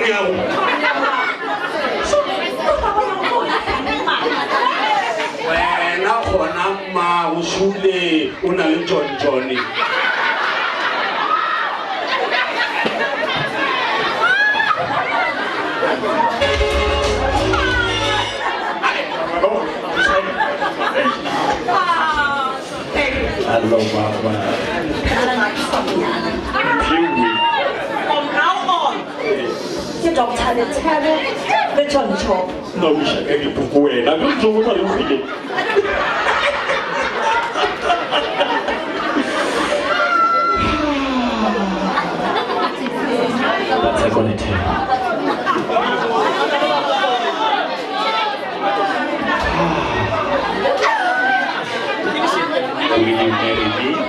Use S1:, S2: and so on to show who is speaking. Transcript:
S1: ke yago. Wena gona mmago šule o na le tšontšone. Hello, mama.
S2: From now on, ke Dr. Lethebe le John Chop.
S1: No, wiša ka dipoko wena. Ke ntse o sa le hwile. Tsheko Lethebe. Will you marry me?